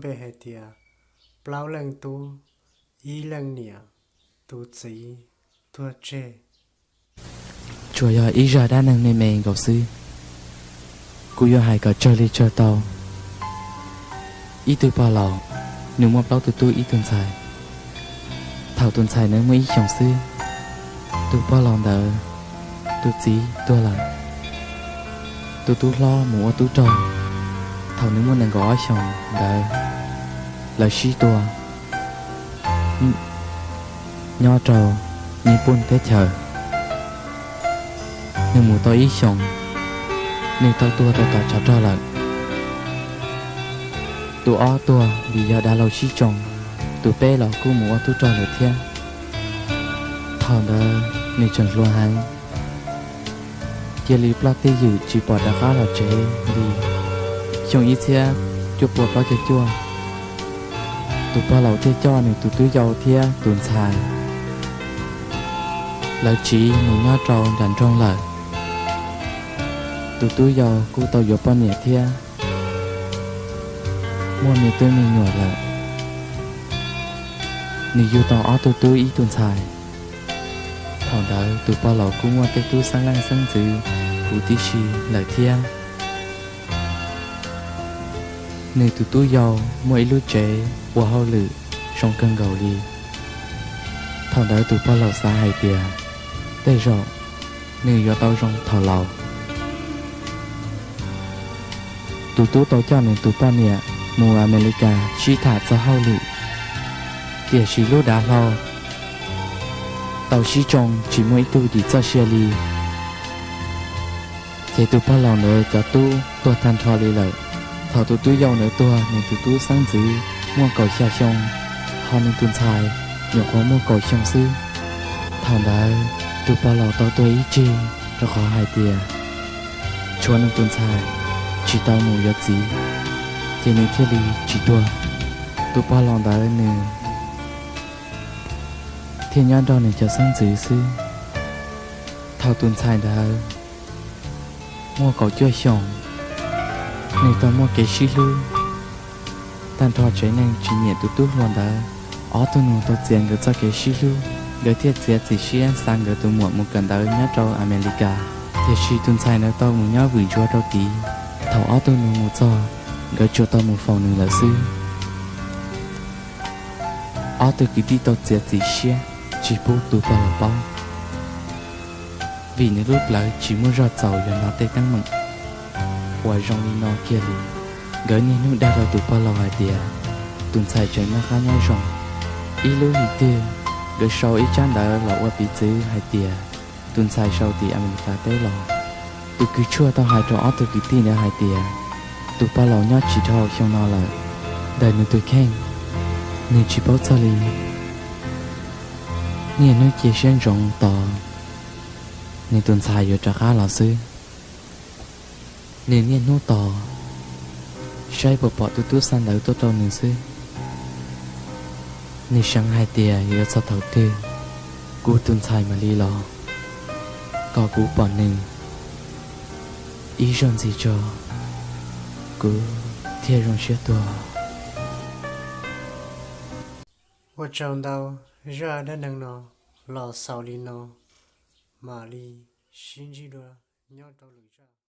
peb hais tias plaub leej tub, ib leej niam, tus txiv tuag tseg. Tsuas yog ib zaj dab neeg me me nkaus xwb. Kuv yuav hais kom tsawg li tsawg tau. Ib tug pog laus, nws muaj plaub tug tub ib tug ntxhais. Thaum tus ntxhais ntawd muaj ib xyoos xwb, tus pog laus ntawd tus txiv tuag lawm. Tus tub hlob mus ua tub rog, thaum nws muaj nees nkaum ob xyoos ntawd lawv sib tua nyob rau Nyij Pooj teb chaws. Nws mus tau ib xyoos, nws tau tuag rau tom tshav rog lawm. Tus ob tuag vim yog dav laug sib tsoo, tus peb los kuj mus ua tub rog lawm thiab. Thaum ntawd nws tseem hluas heev, cia li ploj twj ywm tsis pom rov qab los tsev li. Xyoo ib txhiab cuaj pua plaub caug cuaj, tus pog laus thiaj coj nws tus tub yau thiab tus ntxhais lawv tsiv mus nyob rau nram nroog lawm. Tus tub yau kuj tau yuav poj niam thiab muaj me tub me nyuam lawm. Nws yug tau ob tug tub ib tug ntxhais. Thaum ntawd tus pog laus kuj muaj tej tub xeeb leej xeeb ntxwv huv tib si lawm thiab. Nws tus tub yau muaj ib lub tsev ua hauj lwm zoo kawg nkaus li. Thaum ntawd tus pog laus xav hais tias tej zaum nws yuav tau zoo thaum laus. Tus tub tau coj nws tus poj niam mus Amelikas sib tham txog hauj lwm, tiam sis lub dav hlau tau sib tsoo tsis muaj ib tug dim txoj sia li. Ces tus pog laus ntawd cov tub tuag tag nrho li lawm. Thaum tus tub yau ntawd tuag, nws tus tub xeeb ntxwv muaj kaum xya xyoo, ho nws tus ntxhais nyuam qhuav muaj kaum xyoo xwb. Thaum ntawd tus pog laus tau tuag ib tsig, rau qhov hais tias tshuav nws tus ntxhais tsis tau mus yuav txiv, ces nws thiaj li tsis tuag. Tus pog laus ntawd nws thiaj nyob nrog nws cov xeeb ntxwv xwb. Thaum tus ntxhais ntawd muaj kaum cuaj xyoos, nws tau muaj kev sib hlub. Tag nrho tsev neeg tsis nyiam tus tub hluas ntawd, ob tug nus tau txiav nkawd txoj kev sib hlub, nkawd thiaj txiav txim siab xa nkawd tus muam mus kawm ntawv nyob rau Amelikas. Tiam sis tus ntxhais ntawd tau mus nyob vwm ntsuav rau tid. Thaum ob tug nus mus txog, nkawd tsuas tau mus faus nws lawm xwb. Ob tug kwv tij tau txiav txim siab tsis pub tus pog laus paub, vim nws lub plawv tsis muaj zog txaus yuav hnov tej teeb meem uas zoo li no kiag li. Nkawd niaj hnub dag rau tus pog laus hais tias tus ntxhais tseem noj qab nyob zoo. Ib lub hlis twg, nkawd sau ib tsab ntawv los ua piv txwv hais tias tus ntxhais sau tim Amelikas teb los. Tus kws tshuaj tau hais rau ob tug kwv tij ntawd hais tias tus pog laus nyob tsis dhau xyoo no lawm ntawm nws tus kheej, nws tsis paub txog li. Niaj hnub cia siab ntsoov tos nws tus ntxhais yuav rov qab los xwb. Nws niaj hnub tos saib puas pom tus tub xa ntawv tuaj rau nws xwb. Nws seev hais tias yuav txog thaum twg kuv tus ntxhais mam li los kom kuv pom nws ib zaug ntxiv tso, kuv thiaj zoo siab tuag. Ua tsaug ntau, zaj dab neeg no los xaus li no, mam li sib ntsib dua nyob rau lwm zaj.